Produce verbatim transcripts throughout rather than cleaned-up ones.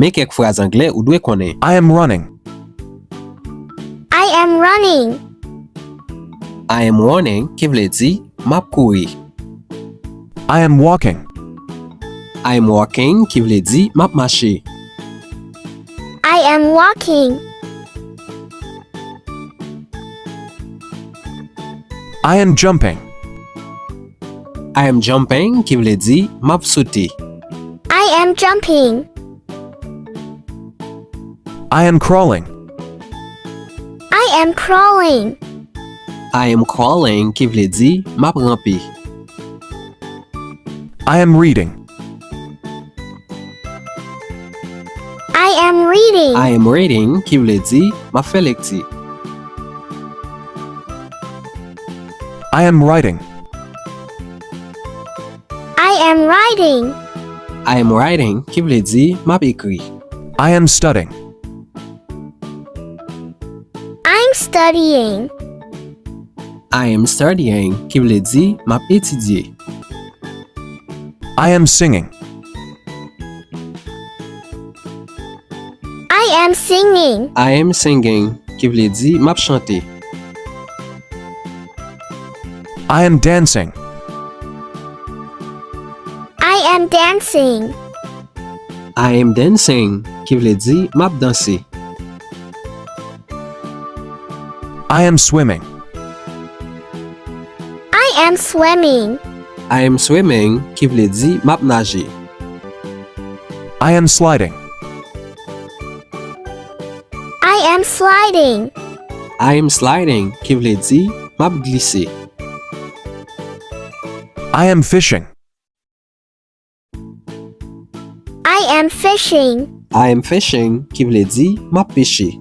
Men kèk fraz anglè ou dwe konnen. I am running. I am running. I am running ki vle di m ap kouri. I am walking. I am walking ki vle di m ap mache. I am walking. I am jumping. I am jumping ki vle di m ap sote. I am jumping. I am crawling. I am crawling. I am crawling ki vle di m ap ranpe. I am reading. I am reading. I am reading ki vle di m ap fè lekti. I am writing. I am writing. I am writing ki vle di m ap ekri. I am studying. I'm studying. I am studying ki vle di m ap etidye. I am singing. I am singing. I am singing ki vle di m ap chante. I am dancing. I am dancing. I am dancing ki vle di m ap danse. I am swimming. I am swimming. I am swimming ki vle di m ap naje. I am sliding. I am sliding. I am sliding ki vle di m ap glise. I am fishing. I am fishing. I am fishing ki vle di m ap peche.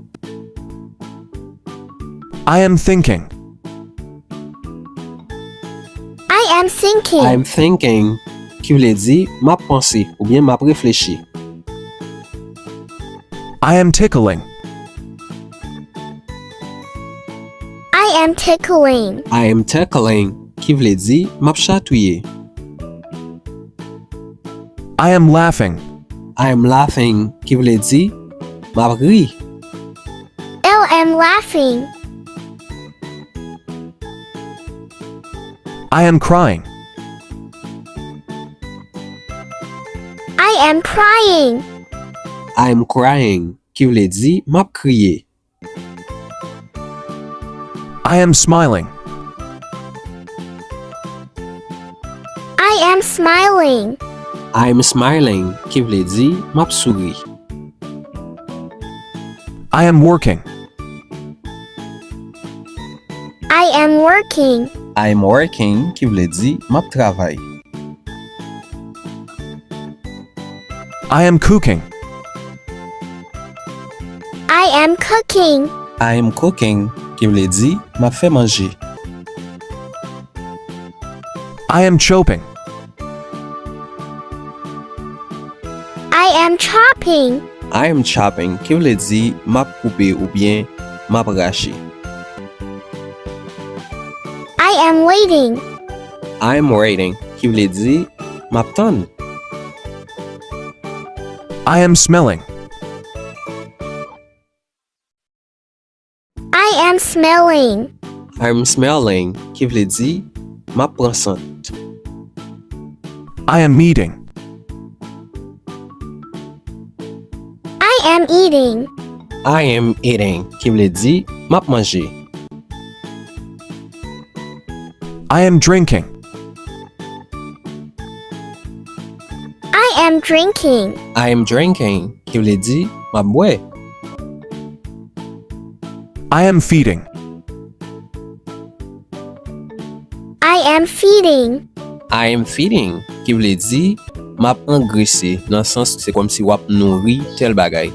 I am thinking. I am thinking. I am thinking ki vle di m ap panse oubyen m ap reflechi. I am tickling. I am tickling. I am tickling ki vle di m ap chatouye. I am laughing. I am laughing ki vle di m ap ri. I am laughing. I am crying. I am crying. I am crying ki vle di m ap kriye. I am smiling. I am smiling. I am smiling ki vle di m ap souri. I am working. I am working. I am working ki vle di m ap travay. I am cooking. I am cooking. I am cooking ki vle di m ap fè manje. I am chopping. I am chopping. I am chopping ki vle di m ap koupe oubyen m ap rache. I am waiting. I am waiting ki vle di m ap tann. I am smelling. I am smelling. I am smelling ki vle di m ap pran sant. I am eating. I am eating. I am eating ki vle di m ap manje. I am drinking. I am drinking. I am drinking ki vle di m ap bwè. I am feeding. I am feeding. I am feeding ki vle di m ap angrese nan sans se kòmsi w ap nouri tèl bagay.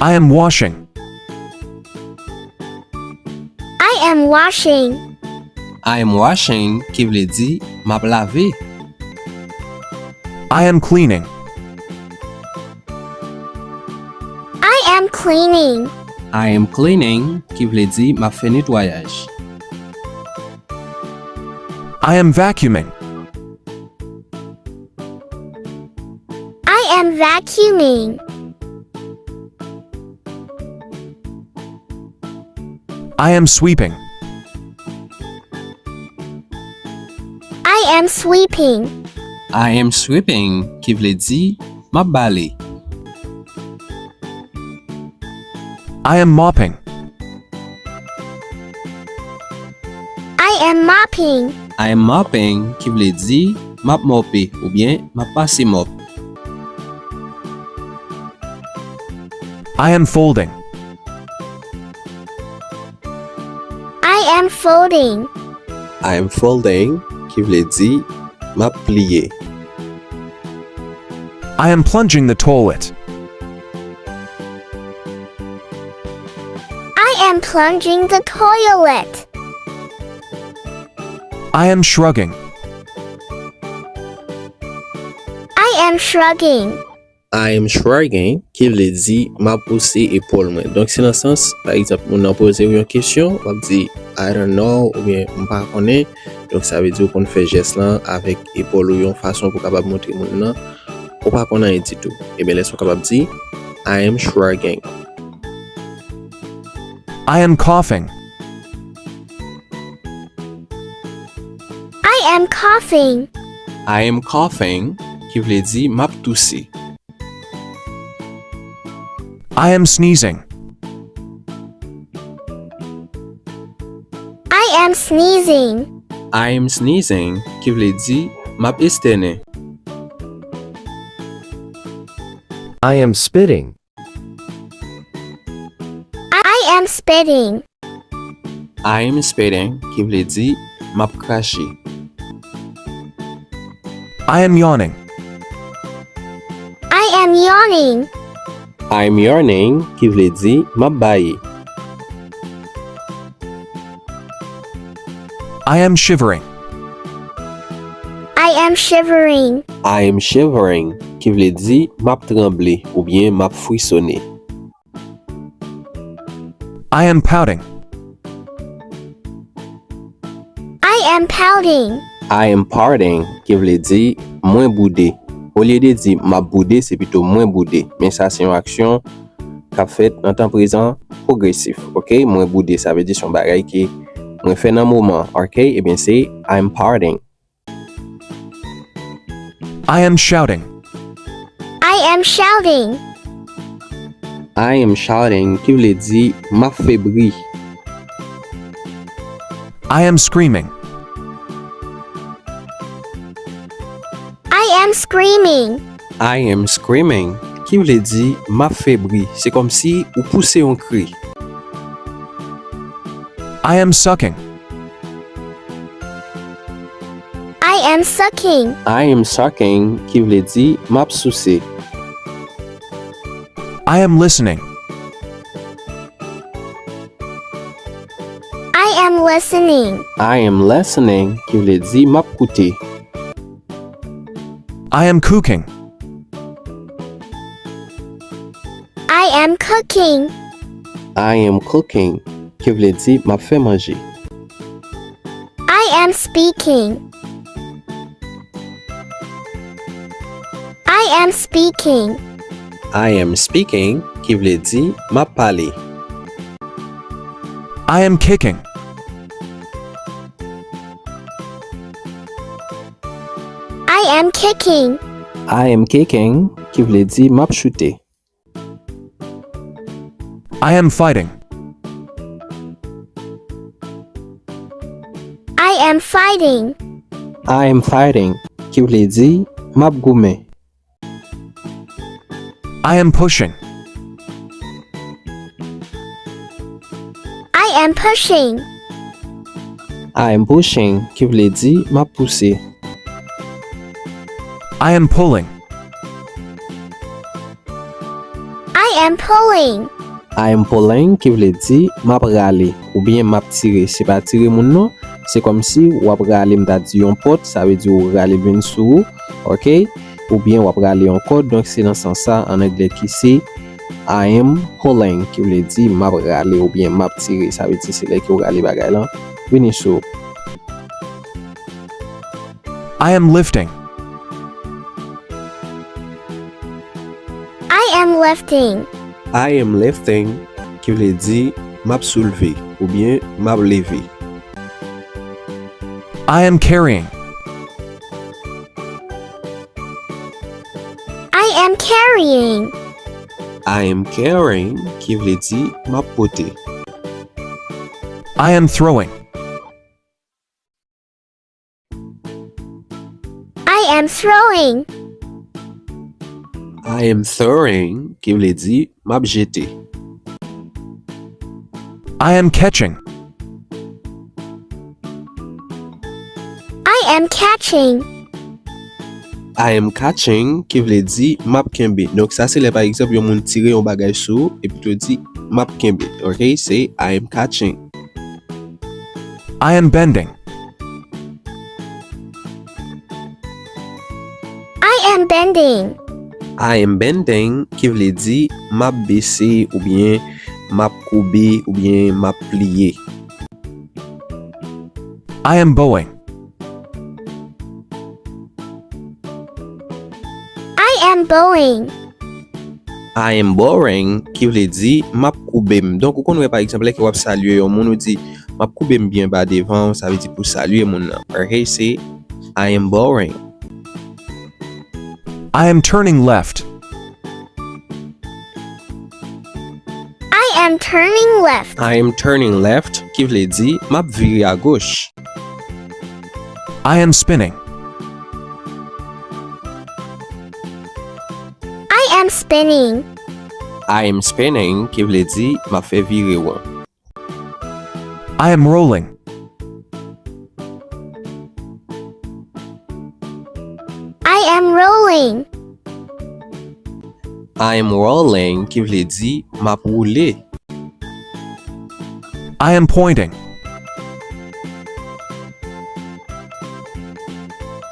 I am washing. I am washing. I am washing ki vle di m ap lave. I am cleaning. I am cleaning. I am cleaning ki vle di m ap fè netwayaj. I am vacuuming. I am vacuuming. I am sweeping. I am sweeping. I am sweeping, ki vle di, m ap bale. I am mopping. I am mopping. I am mopping, ki vle di, m ap mòpe, oubyen m ap pase mòp. I am folding. I am folding. I am folding, ki vle di, m ap pliye. I am plunging the toilet. I am plunging the toilet. I am shrugging. I am shrugging. I am shrugging, ki vle di, m ap wouse epòl mwen. Donk, se nan sans, pa egzanp, moun nan poze w yon kesyon, w ap di, I don't know, oubyen, m pa konnen. Donk, sa vle di, ou konn fè jès lan avèk epòl ou yon fason pou w kapab montre moun nan, ou pa konn anyen ditou. Ebyen, lè sa w kapab di, I am shrugging. I am coughing. I am coughing. I am coughing, ki vle di, m ap touse. I am sneezing. I am sneezing. I am sneezing, ki vle di, m ap estènen. I am spitting. I am spitting. I am spitting, ki vle di, m ap krache. I am yawning. I am yawning. I am yawning, ki vle di, m ap baye. I am shivering. I am shivering. I am shivering, ki vle di, m ap tranble, oubyen m ap frisone. I am pouting. I am pouting. I am pouting, ki vle di, mwen boude. Olye de di, m ap boude, se pito mwen boude. Men sa se yon aksyon k ap fèt nan tan prezan pwogresif, oke? Mwen boude, sa vle di se yon bagay ke mwen fè nan moman, oke? Ebyen, se I am pouting. I am shouting. I am shouting. I am shouting, ki vle di, m ap fè bri. I am screaming. I am screaming. I am screaming, ki vle di, m ap fè bri. Se kòmsi ou pouse yon kri. I am sucking. I am sucking. I am sucking, ki vle di, m ap souse. I am listening. I am listening. I am listening, ki vle di, m ap koute. I am cooking. I am cooking. I am cooking, ki vle di, m ap fè manje. I am speaking. I am speaking. I am speaking, ki vle di, m ap pale. I am kicking. I am kicking. I am kicking, ki vle di, m ap choute. I am fighting. I am fighting. I am fighting, ki vle di, m ap goumen. I am pushing. I am pushing. I am pushing, ki vle di, m ap pouse. I am pulling. I am pulling. I am pulling, ki vle di, m ap rale, oubyen m ap tire. Se pa tire moun non, se kòmsi w ap rale, m ta di yon pòt, sa vle di ou rale l vin sou ou, oke? Oubyen w ap rale yon kòd, donk se nan sans sa, an anglè ki se I am pulling, ki vle di, m ap rale, oubyen m ap tire, sa vle di se lè ke w rale bagay lan vini sou ou. I am lifting. I am lifting. I am lifting, ki vle di m ap soulve oubyen m ap leve. I am carrying. I am carrying. I am carrying, ki vle di m ap pote. I am throwing. I am throwing. I am throwing, ki vle di m ap jete. I am catching. I am catching. I am catching, ki vle di m ap kenbe. Donk, sa se lè, pa egzanp, yon moun tire yon bagay sou ou, epi tou di, m ap kenbe. Ok? Se I am catching. I am bending. I am bending. I am bending, ki vle di m ap bese, oubyen m ap koube, oubyen m ap pliye. I am bowing. I am bowing. I am bowing, ki vle di m ap koube m. Donk, ou konn wè, pa egzanp, lè ke w ap salye yon moun, ou di, m ap koube m byen ba devan w, sa vle di pou salye moun nan. Ok, se I am bowing. I am turning left. I am turning left. I am turning left, ki vle di m ap vire agoch. I am spinning. I am spinning. I am spinning, ki vle di m ap fè vire won. I am rolling. I am rolling. I am rolling, ki vle di m ap woule. I am pointing.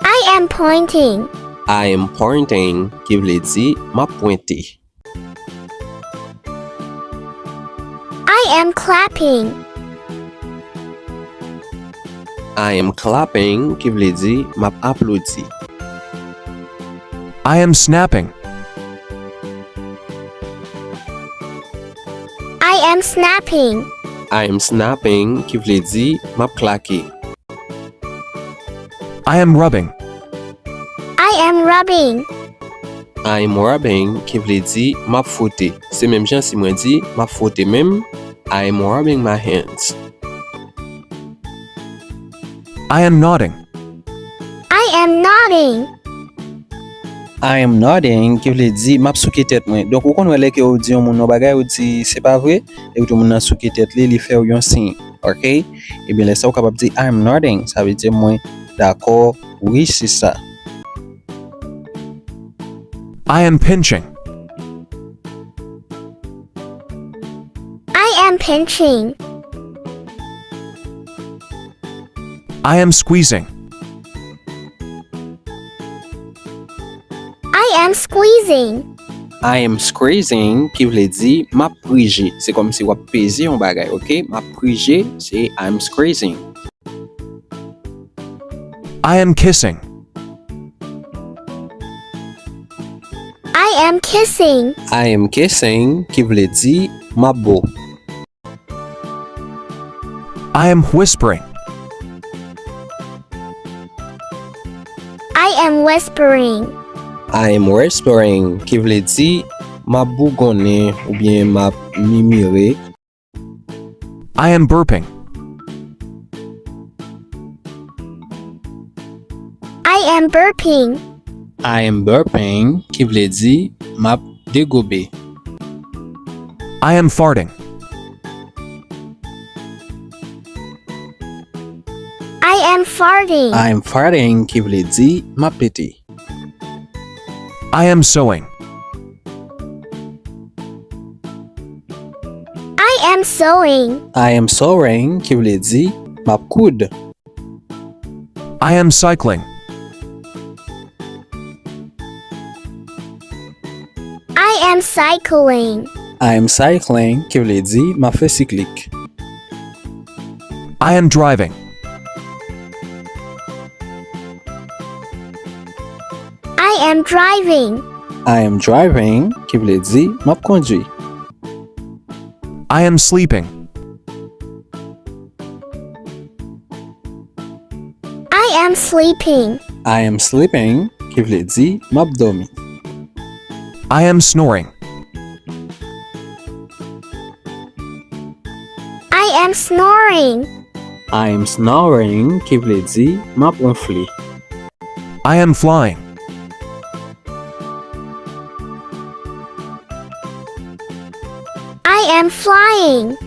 I am pointing. I am pointing, ki vle di m ap pwente. I am clapping. I am clapping, ki vle di m ap aplodi. I am snapping. I am snapping. I am snapping, ki vle di m ap klake. I am rubbing. I am rubbing. I am rubbing, ki vle di m ap fwote. Se menm jan si mwen di m ap fwote men m. I am rubbing my hands. I am nodding. I am nodding. I am nodding, ki vle di m ap souke tèt mwen. Donk, ou konn wè lè ke ou di yon moun yon bagay, ou di se pa vre, epi tou moun nan souke tèt li, li fè w yon siy. Ok? Ebyen, lè sa ou kapab di, I am nodding, sa vle di mwen dakò, wi, se sa. I am pinching. I am pinching. I am squeezing. I am squeezing. I am squeezing, ki vle di m ap prije. Se kòmsi w ap peze yon bagay, ok? M ap prije, se I am squeezing. I am kissing. I am kissing. I am kissing, ki vle di m ap bo. I am whispering. I am whispering. I am whispering, ki vle di m ap bougonnen oubyen m ap mimire. I am burping. I am burping. I am burping, ki vle di m ap degobe. I am farting. I am farting. I am farting, ki vle di m ap pete. I am sewing. I am sewing. I am sewing, ki vle di m ap koud. I am cycling. I am cycling. I am cycling, ki vle di m ap fè siklik. I am driving. I am driving. I am driving, ki vle di m ap kondui. I am sleeping. I am sleeping. I am sleeping, ki vle di m ap dòmi. I am snoring. I am snoring. I am snoring, ki vle di m ap wonfle. I am flying. I am flying.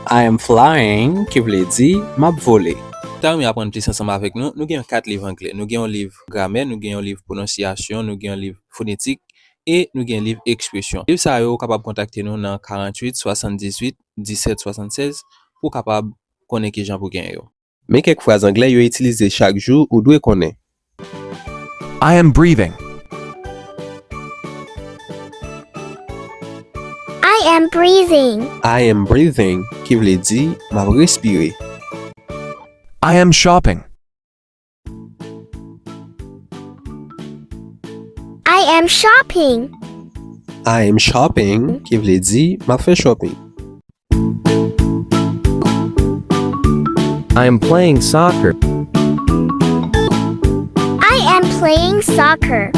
I am flying, ki vle di m ap vole. Ou ta renmen aprann plis ansanm avèk nou? Nou gen kat liv anglè. Nou gen yon liv gramè, nou gen yon liv pwononsyasyon, nou gen yon liv fonetik, e nou gen liv ekspresyon. Liv sa yo, ou kapab kontakte nou nan karanntuit, swasanndizuit, disèt, swasannsèz pou w kapab konnen kijan pou w genyen yo. Men kèk fraz anglè yo itilize chak jou ou dwe konnen. I am breathing. I am breathing. I am breathing, ki vle di m ap respire. I am shopping. I am shopping. I am shopping, ki vle di m ap fè shopping. I am playing soccer. I am playing soccer.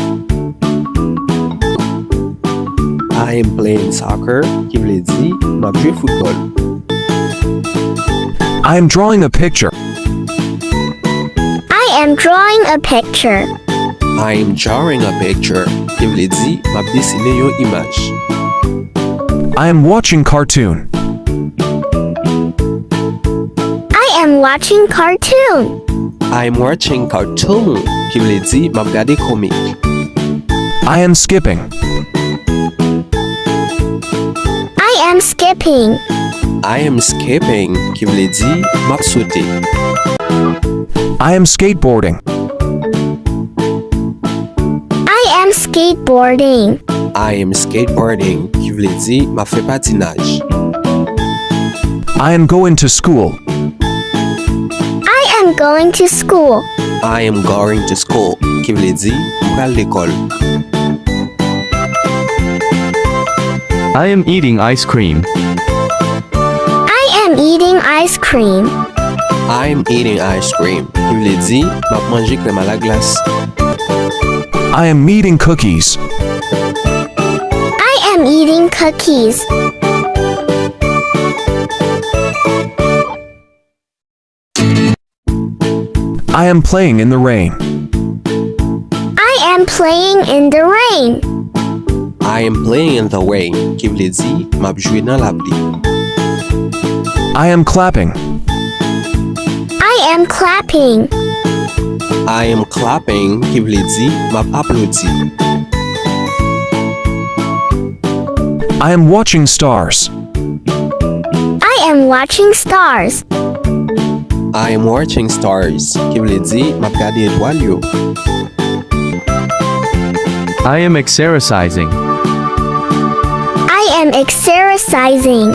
I am playing soccer, ki vle di m ap jwe foutbòl. I am drawing a picture. I am drawing a picture. I am drawing a picture, ki vle di m ap desine yon imaj. I am watching cartoon. I am watching cartoon. I am watching cartoon, ki vle di m ap gade komik. I am skipping. I am skipping. I am skipping, ki vle di m ap sote. I am skateboarding. I am skateboarding. I am skateboarding, ki vle di m ap fè patinaj. I am going to school. I am going to school. I am going to school, ki vle di m pral lekòl. I am eating ice cream. I am eating ice cream. I am eating ice cream, ki vle di m ap manje krèm a la glas. I am eating cookies. I am eating cookies. I am playing in the rain. I am playing in the rain. I am playing in the rain, ki vle di m ap jwe nan lapli. I am clapping. I am clapping. I am clapping, ki vle di m ap aplodi. I am watching stars. I am watching stars. I am watching stars, ki vle di m ap gade etwal yo. I am exercising. I am exercising.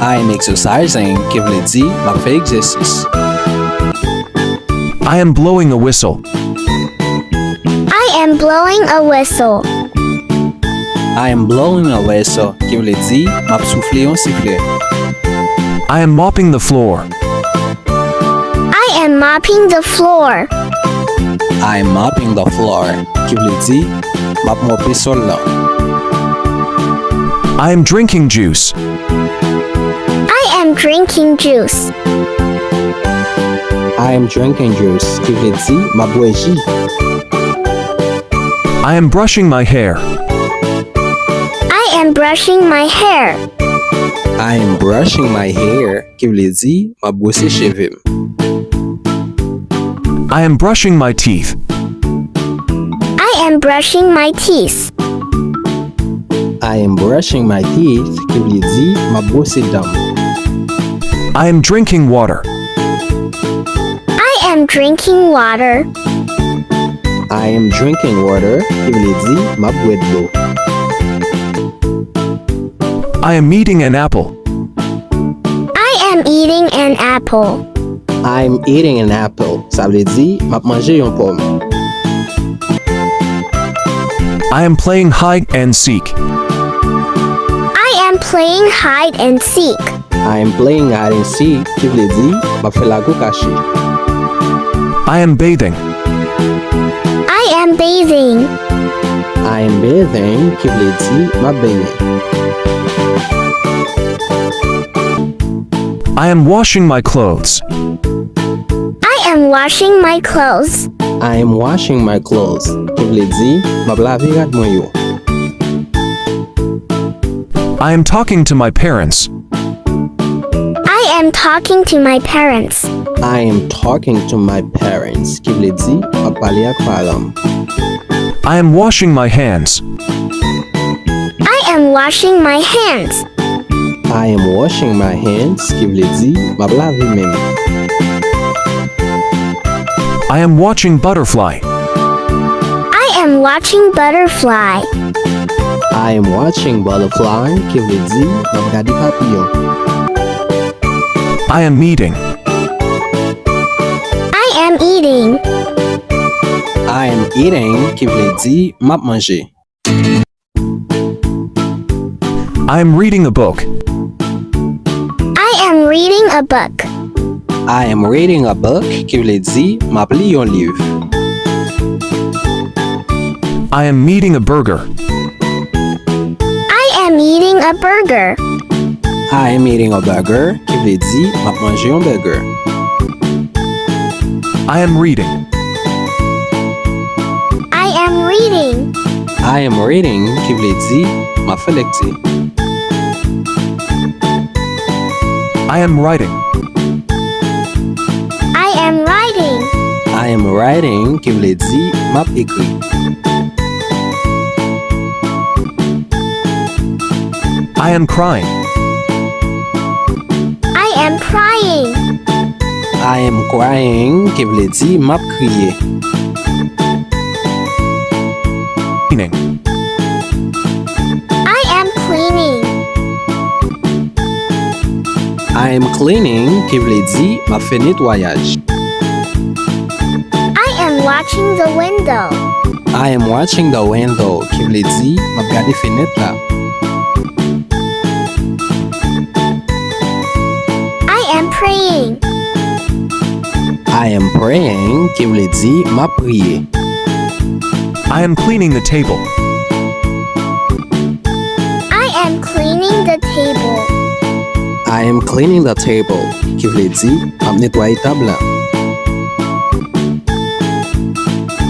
I am exercising, ki vle di m ap fè egzèsis. I am blowing a whistle. I am blowing a whistle. I am blowing a whistle, ki vle di m ap soufle yon siflè. I am mopping the floor. I am mopping the floor. I am mopping the floor, ki vle di m ap mope sòl la. I am drinking juice. I am drinking juice. I am drinking juice, ki vle di m ap bwè ji. I am brushing my hair. I am brushing my hair. I am brushing my hair, ki vle di m ap bwose cheve m. I am brushing my teeth. I am brushing my teeth. I am brushing my teeth, ki vle di m ap bwose dan m. I am drinking water. I am drinking water. I am drinking water, ki vle di m ap bwè dlo. I am eating an apple. I am eating an apple. I am eating an apple, sa vle di m ap manje yon pòm. I am playing hide and seek. I am playing hide and seek. I am playing hide and seek, ki vle di, m ap fè lago kache. I am bathing. I am bathing. I am bathing, ki vle di, m ap benyen. I am washing my clothes. I am washing my clothes. I am washing my clothes, ki vle di, m ap lave rad mwen yo. I am talking to my parents. I am talking to my parents. I am talking to my parents, ki vle di, m ap pale ak paran m. I am washing my hands. I am washing my hands. I am washing my hands, ki vle di, m ap lave men m. I am watching butterfly. I am watching butterfly. I am watching butterfly, ki vle di, m ap gade papiyon. I am eating. I am eating. I am eating, ki vle di, m ap manje. I am reading a book. I am reading a book. I am reading a book, ki vle di, m ap li yon liv. I am eating a burger. I am eating a burger. I am eating a burger, ki vle di, m ap manje yon burger. I am reading. I am reading. I am reading, ki vle di, m ap fè lekti. I am writing. I am writing. I am writing, ki vle di, m ap ekri. I am crying. I am crying. I am crying, ki vle di, m ap kriye. Cleaning. I am cleaning. I am cleaning, ki vle di, m ap fè netwayaj. I am watching the window. I am watching the window, ki vle di, m ap gade fenèt la. I am praying. I am praying, ki vle di, m ap priye. I am cleaning the table. I am cleaning the table. I am cleaning the table, ki vle di, m ap netwaye tab la.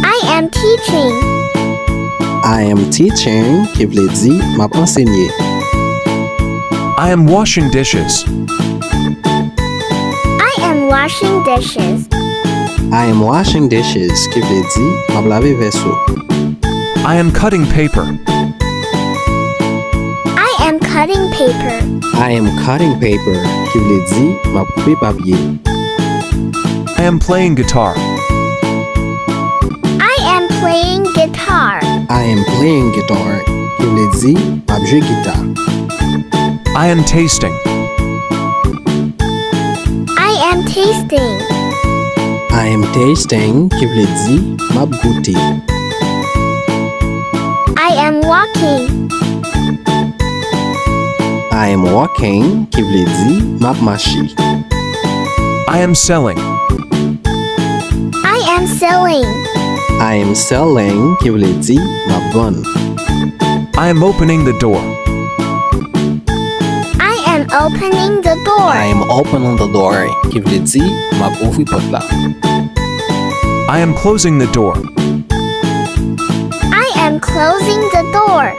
I am teaching. I am teaching, ki vle di, m ap ansenye. I am washing dishes. I am washing dishes. I am washing dishes, ki vle di, m ap lave vèso. I am cutting paper. I am cutting paper. I am cutting paper, ki vle di, m ap koupe papye. I am playing guitar. I am playing guitar. I am playing guitar, ki vle di, m ap jwe gita. I am tasting. I am tasting. I am tasting, ki vle di, m ap goute. I am walking. I am walking, ki vle di, m ap mache. I am selling. I am selling. I am selling, ki vle di, m ap vann. I am opening the door. I am opening the door. I am opening the door, ki vle di, m ap ouvri pòt la. I am closing the door. I am closing the door.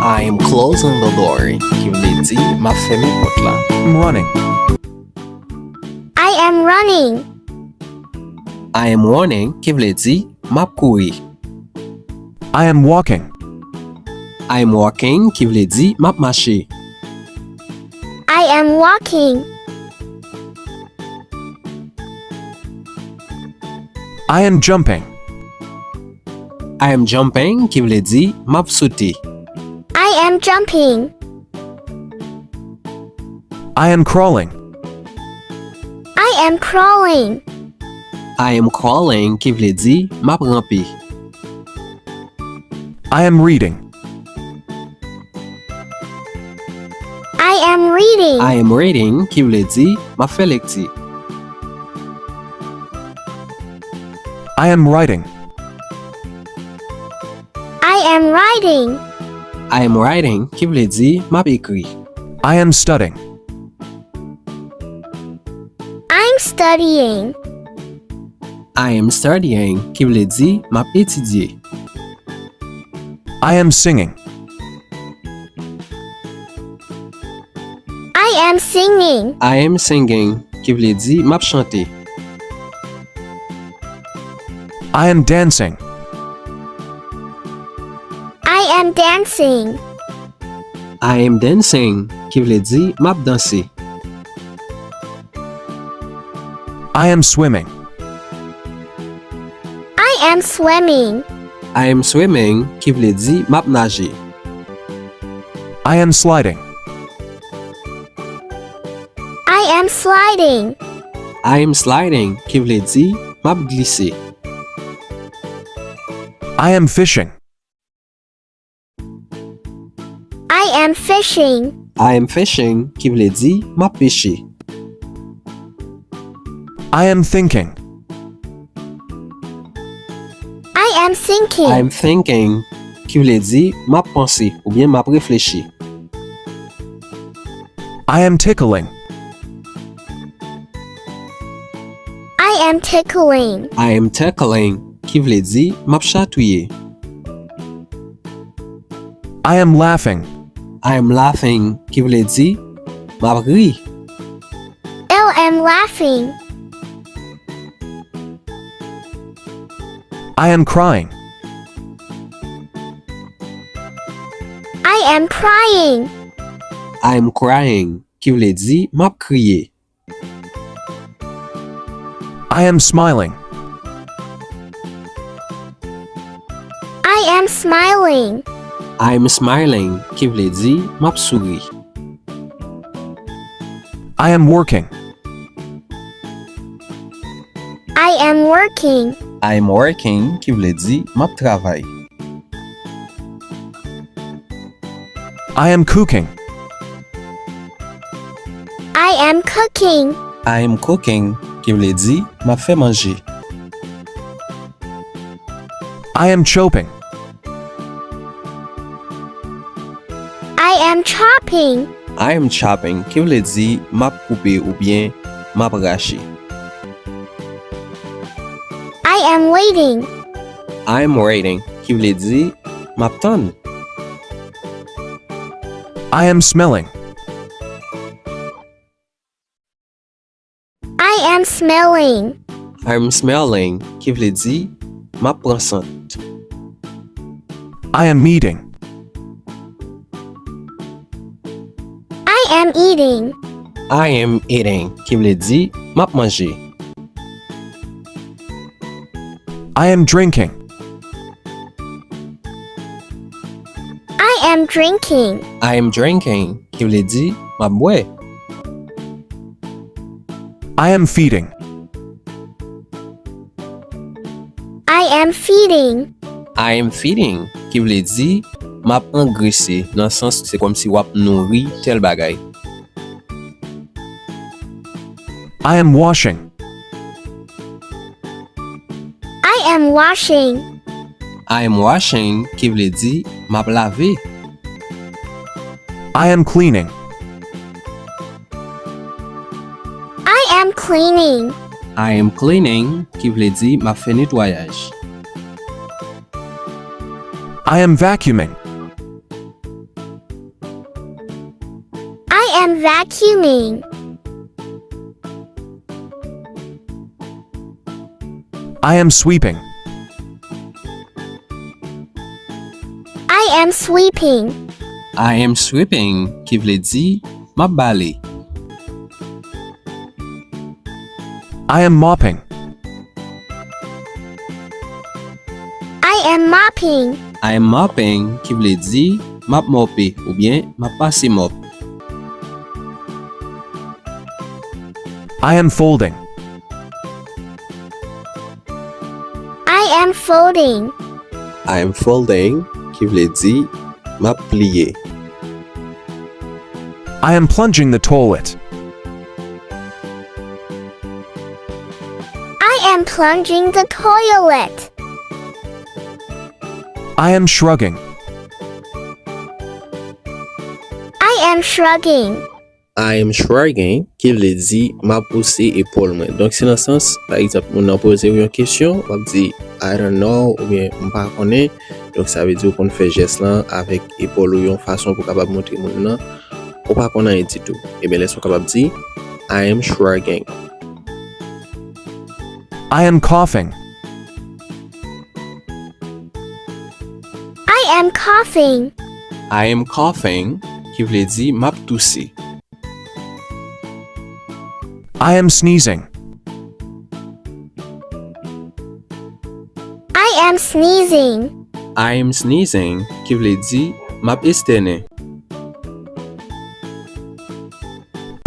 I am closing the door, ki vle di, m ap fèmen pòt la. I'm running. I am running. I am running, ki vle di, m ap kouri. I am walking. I am walking, ki vle di, m ap mache. I am walking. I am jumping. I am jumping, ki vle di, m ap sote. I am jumping. I am crawling. I am crawling. I am crawling, ki vle di, m ap ranpe. I am reading. I am reading. I am reading, ki vle di, m ap fè lekti. I am writing. I am writing. I am writing, ki vle di, m ap ekri. I am studying. I'm studying. I am studying, ki vle di, m ap etidye. I am singing. I am singing. I am singing, ki vle di, m ap chante. I am dancing. I am dancing. I am dancing, ki vle di, m ap danse. I am swimming. I am swimming. I am swimming, ki vle di, m ap naje. I am sliding. I am sliding. I am sliding, ki vle di, m ap glise. I am fishing. I am fishing. I am fishing, ki vle di, m ap peche. I am thinking. I am thinking. I am thinking, ki vle di, m ap panse, oubyen m ap reflechi. I am tickling. I am tickling. I am tickling, ki vle di, m ap chatouye. I am laughing. I am laughing, ki vle di, m ap ri. I am laughing. I am crying. I am crying. I am crying, ki vle di, m ap kriye. I am smiling. I am smiling. I am smiling, ki vle di, m ap souri. I am working. I am working. I am working, ki vle di, m ap travay. I am cooking. I am cooking. I am cooking, ki vle di, m ap fè manje. I am chopping. I am chopping. I am chopping, ki vle di, m ap koupe oubyen m ap rache. I am waiting. I am waiting, ki vle di, m ap tann. I am smelling. I am smelling. I am smelling, ki vle di, m ap pran sant. I am eating. I am eating. I am eating, ki vle di, m ap manje. I am drinking. I am drinking. I am drinking, ki vle di, m ap bwè. I am feeding. I am feeding. I am feeding, ki vle di, m ap angrese, nan sans se kòmsi w ap nouri tèl bagay. I am washing. I am washing. I am washing, ki vle di, m ap lave. I am cleaning. I am cleaning. I am cleaning, ki vle di, m ap fè netwayaj. I am vacuuming. I am vacuuming. I am sweeping. I am sweeping. I am sweeping, ki vle di, m ap bale. I am mopping. I am mopping. I am mopping, ki vle di, m ap mòpe, oubyen m ap pase mòp. I am folding. I am folding. I am folding, ki vle di m ap pliye. I am plunging the toilet. I am plunging the toilet. I am shrugging. I am shrugging. I am shrugging, ki vle di m ap pouse epòl mwen. Donk, se nan sans, pa egzanp, moun nan poze w yon kesyon, w ap di, I don't know, oubyen m pa konnen. Donk, sa vle di w konn fè jès lan avèk epòl ou yon fason pou w kapab montre moun nan ou pa konn anyen ditou. Ebyen, lè sa w kapab di, I am shrugging. I am coughing. I am coughing. I am coughing, ki vle di m ap touse. I am sneezing. I am sneezing. I am sneezing, ki vle di m ap estènen.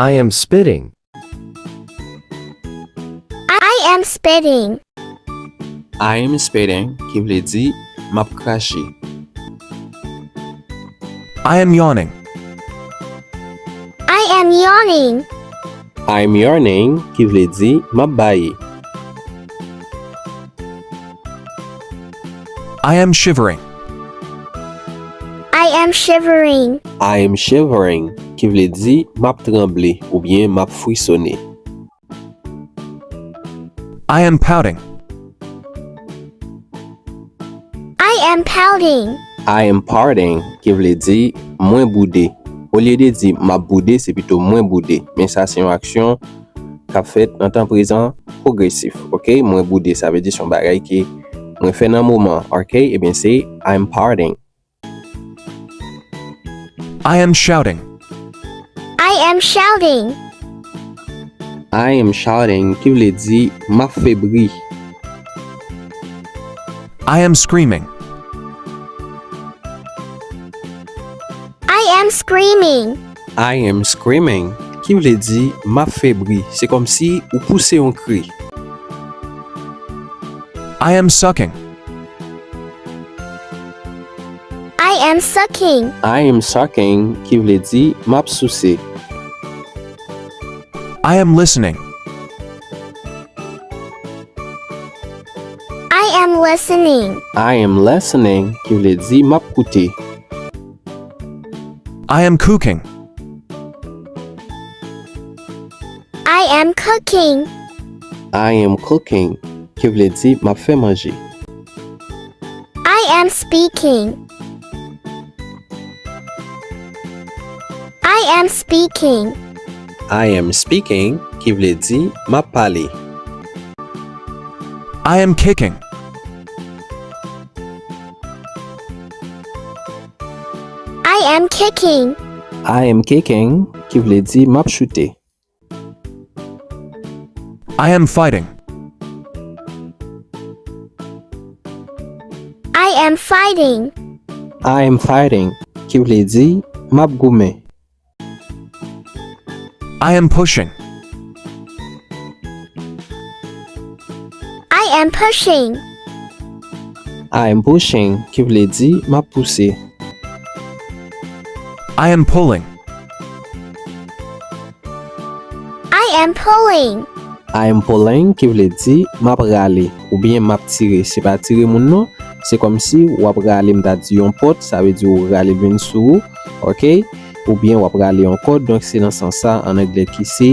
I am spitting. I am spitting. I am spitting, ki vle di m ap krache. I am yawning. I am yawning. I am yawning, ki vle di m ap baye. I am shivering. I am shivering. I am shivering, ki vle di m ap tranble oubyen m ap frisone. I am pouting. I am pouting. I am pouting, ki vle di mwen boude. Olye de di m ap boude, se pito mwen boude. Men sa se yon aksyon k ap fèt nan tan prezan pwogresif. Oke, mwen boude, sa vle di se yon bagay ke mwen fè nan moman. Oke, ebyen se I am pouting. I am shouting. I am shouting. I am shouting, ki vle di m ap fè bri. I am screaming. I am screaming. I am screaming, ki vle di m ap fè bri. Se kòmsi ou pouse yon kri. I am sucking. I am sucking. I am sucking, ki vle di m ap souse. I am listening. I am listening. I am listening, ki vle di m ap koute. I am cooking. I am cooking. I am cooking, ki vle di m ap fè manje. I am speaking. I am speaking. I am speaking, ki vle di m ap pale. I am kicking. I am kicking. I am kicking, ki vle di m ap choute. I am fighting. I am fighting. I am fighting, ki vle di m ap goumen. I am pushing. I am pushing. I am pushing, ki vle di m ap pouse. I am pulling. I am pulling. I am pulling, ki vle di m ap rale oubyen m ap tire. Se pa tire moun non, se kòmsi w ap rale, m ta di yon pòt, sa vle di w rale l vin sou ou, oke? Oubyen w ap rale yon kòd, donk se nan sans sa an anglè ki se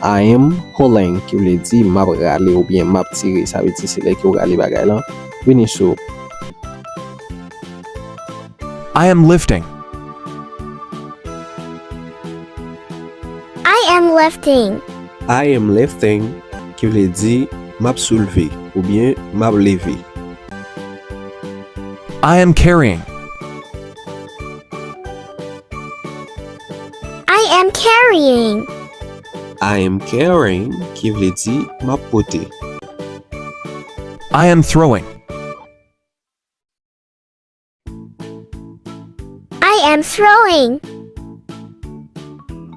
I am pulling, ki vle di m ap rale oubyen m ap tire, sa vle di se lè ke w rale bagay lan vini sou ou. I am lifting. I am lifting. I am lifting, ki vle di m ap soulve oubyen m ap leve. I am carrying. I am carrying. I am carrying, ki vle di m ap pote. I am throwing. I am throwing.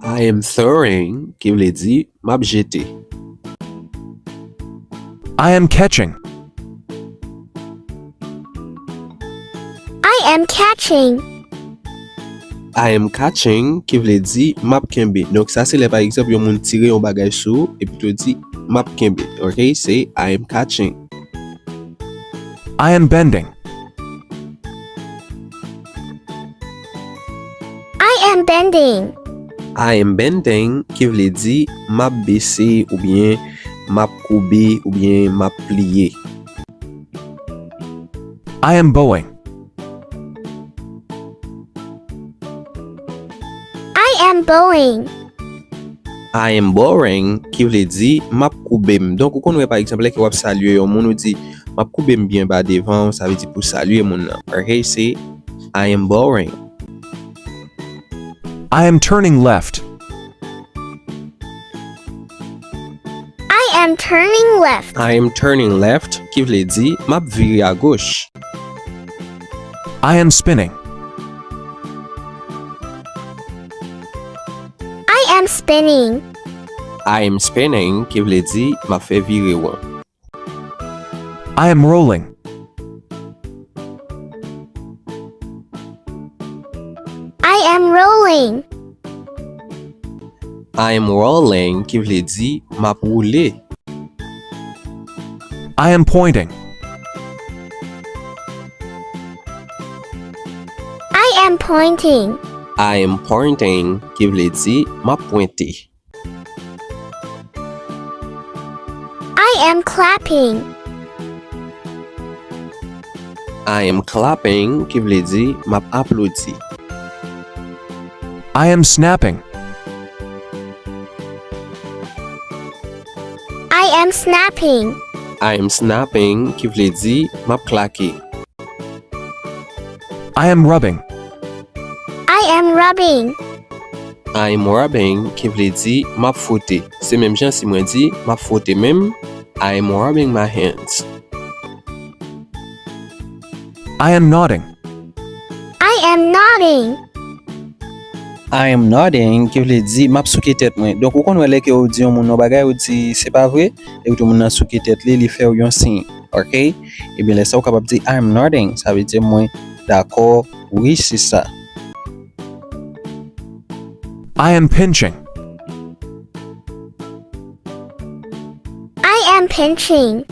I am throwing, ki vle di m ap jete. I am catching. am catching. I am catching, ki vle di m ap kenbe. Donk, sa se lè, pa egzanp, yon moun tire yon bagay sou ou, epi tou di, m ap kenbe. Ok? Se I am catching. I am bending. I am bending. I am bending, ki vle di m ap bese, oubyen m ap koube, oubyen m ap pliye. I am bowing. I am bowing. I am bowing, ki vle di m ap koube m. Donk, ou konn wè, pa egzanp, lè ke w ap salye yon moun, ou di, m ap koube m byen ba devan w, sa vle di pou salye moun nan. Ok, se I am bowing. I am turning left. I am turning left. I am turning left, ki vle di m ap vire agoch. I am spinning. I am spinning. I am spinning, ki vle di m ap fè vire won. I am rolling. I am rolling. I am rolling, ki vle di m ap woule. I am pointing. I am pointing. I am pointing, ki vle di m ap pwente. I am clapping. I am clapping, ki vle di m ap aplodi. I am snapping. I am snapping. I am snapping, ki vle di m ap klake. I am rubbing. I am rubbing. I am rubbing, ki vle di m ap fwote. Se menm jan si mwen di m ap fwote men m, I am rubbing my hands. I am nodding. I am nodding. I am nodding, ki vle di m ap souke tèt mwen. Donk, ou konn wè lè ke ou di yon moun yon bagay, ou di se pa vre, epi tou moun nan souke tèt li, li fè w yon siy. Ok? Ebyen, lè sa ou kapab di I am nodding, sa vle di mwen dakò, wi, se sa. I am pinching. I am pinching.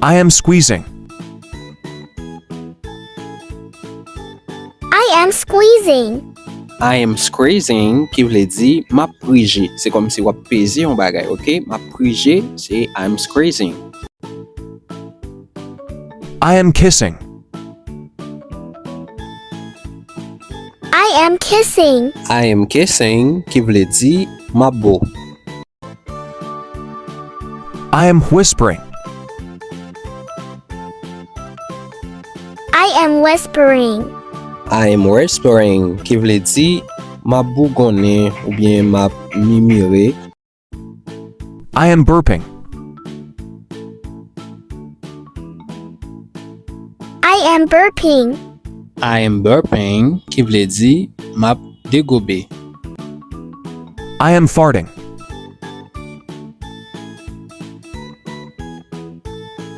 I am squeezing. I am squeezing. I am squeezing, ki vle di m ap prije. Se kòmsi w ap peze yon bagay, ok? M ap prije, se I am squeezing. I am kissing. I am kissing. I am kissing, ki vle di m ap bo. I am whispering. I am whispering. I am whispering, ki vle di m ap bougonnen oubyen m ap mimire. I am burping. I am burping. I am burping, ki vle di m ap degobe. I am farting.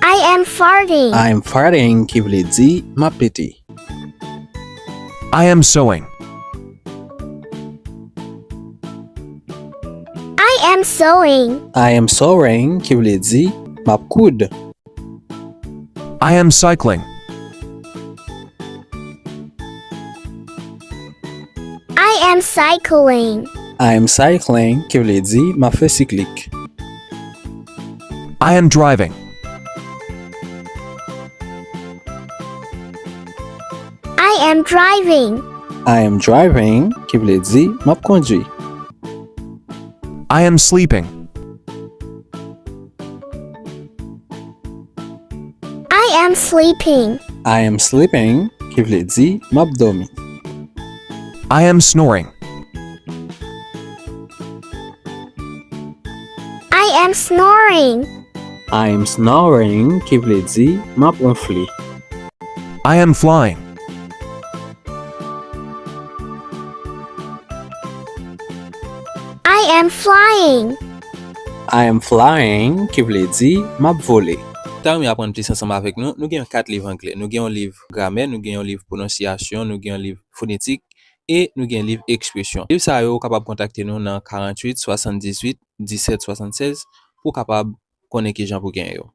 I am farting. I am farting, ki vle di m ap pete. I am sewing. I am sewing. I am sewing, ki vle di m ap koud. I am cycling. I am cycling. I am cycling, ki vle di m ap fè siklik. I am driving. I am driving. I am driving, ki vle di m ap kondui. I am sleeping. I am sleeping. I am sleeping, ki vle di m ap dòmi. I am snoring. I am snoring. I am snoring, ki vle di m ap wonfle. I am flying. I am flying. I am flying, ki vle di m ap vole. ta renmen aprann plis ansanm avèk nou, nou gen kat liv anglè. Nou gen yon liv gramè, nou gen yon liv pwononsyasyon, nou gen yon liv fonetik, e nou gen liv ekspresyon. Liv sa yo, ou kapab kontakte nou nan karanntuit, swasanndizuit, disèt, swasannsèz pou w kapab konnen kijan pou genyen yo.